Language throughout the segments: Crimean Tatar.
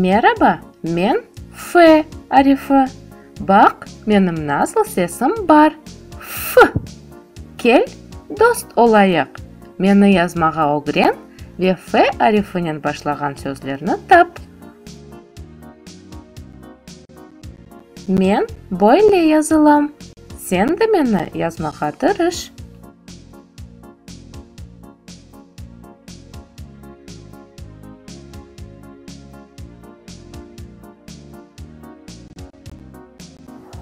Meraba, men F arifi. Baq, menim nasıl sesim bar, F! Kel, dost olayıq. Meni yazmağa ögren ve F arifinen başlağan sözlerni tap. Men böyle yazılam, sen de meni yazmağa tırış.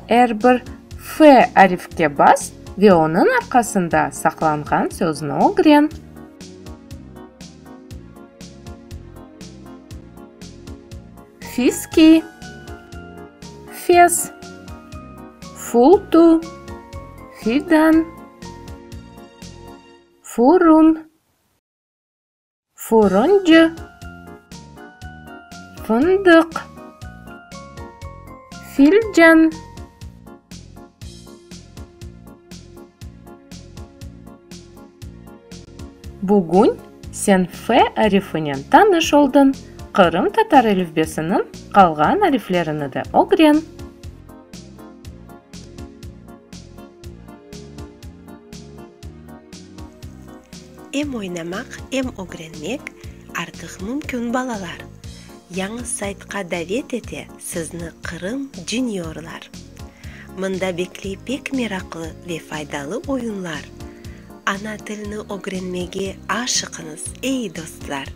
Er bir F arifke bas ve onıñ arqasında saqlanğan sözni ögren. Fiski, fes, fultu, fidan, furun, furuncı, fındıq, filcan. Bugün sen F arifinen tanış oldıñ, qırımtatar elifbesiniñ qalğan ariflerini de ögren. Em oynamaq, em ögrenmek artıq mümkün, balalar! Yañı saytqa davet ete sizni Qırım Juniorlar! Mında bekley pek meraqlı ve faydalı oyunlar! Ana tilni ögrenmege aşıqıñız, ey dostlar!